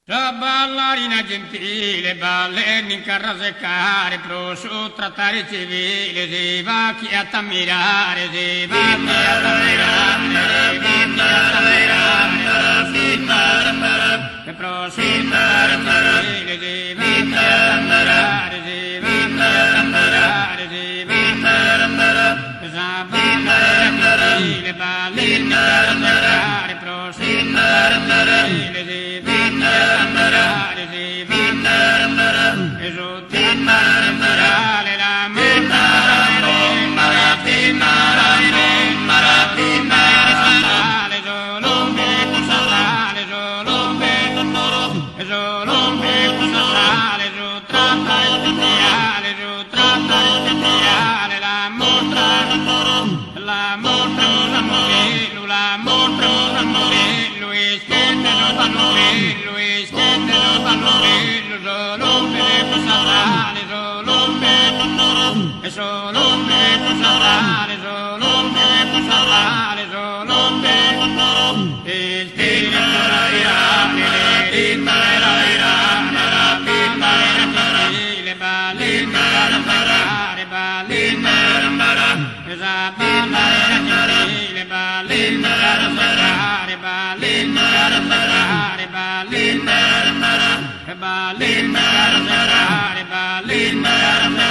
Sa ballarina gentile ballende in carrasecare pro su trattare civile si faghiat ammirare si faghiat ammirare si faghiat ammirare pro su trattare civile si faghiat ammirare si faghiat ammirare si faghiat ammirare sa ballarina gentile ballende in carrasecare pro su trattare civile si faghiat ammirare si faghiat ammirare su trattare naturale la